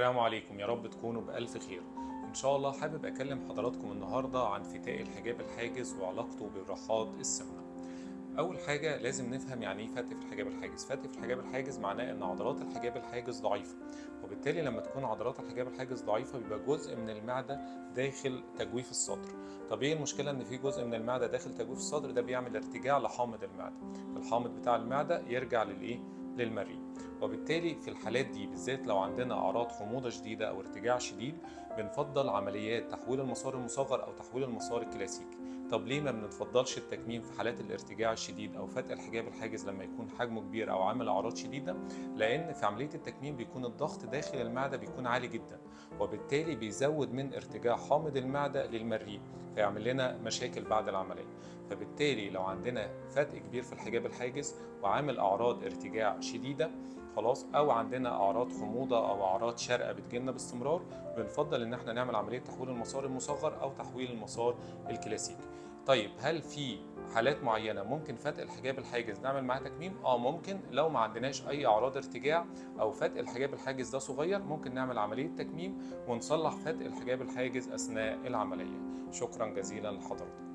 السلام عليكم، يا رب تكونوا بألف خير. إن شاء الله حابب أكلم حضراتكم النهاردة عن فتاء الحجاب الحاجز وعلاقته بجراحات السمنة. أول حاجة لازم نفهم يعني إيه فتق في الحجاب الحاجز. فتق في الحجاب الحاجز معناه إن عضلات الحجاب الحاجز ضعيفة، وبالتالي لما تكون عضلات الحجاب الحاجز ضعيفة بيبقى جزء من المعدة داخل تجويف الصدر. طب إيه المشكلة إن في جزء من المعدة داخل تجويف الصدر؟ ده بيعمل ارتجاع لحامض المعدة، الحامض بتاع المعدة يرجع للإيه؟ للمريء. وبالتالي في الحالات دي بالذات لو عندنا أعراض حموضة شديدة أو ارتجاع شديد بنفضل عمليات تحويل المسار المصغر أو تحويل المسار الكلاسيكي. طب ليه ما بنفضلش التكميم في حالات الارتجاع الشديد أو فتق الحجاب الحاجز لما يكون حجمه كبير أو عامل أعراض شديدة؟ لأن في عملية التكميم بيكون الضغط داخل المعدة بيكون عالي جدا، وبالتالي بيزود من ارتجاع حامض المعدة للمريء فيعمل لنا مشاكل بعد العملية. فبالتالي لو عندنا فتق كبير في الحجاب الحاجز وعامل أعراض ارتجاع شديدة خلاص، أو عندنا أعراض حموضة أو أعراض شرقة بتجيلنا باستمرار، بنفضل إن احنا نعمل عملية تحويل المسار المصغر أو تحويل المسار الكلاسيكي. طيب هل في حالات معينة ممكن فتق الحجاب الحاجز نعمل معاه تكميم؟ ممكن، لو ما عندناش أي أعراض ارتجاع أو فتق الحجاب الحاجز ده صغير ممكن نعمل عملية تكميم ونصلح فتق الحجاب الحاجز أثناء العملية. شكرا جزيلا لحضراتكم.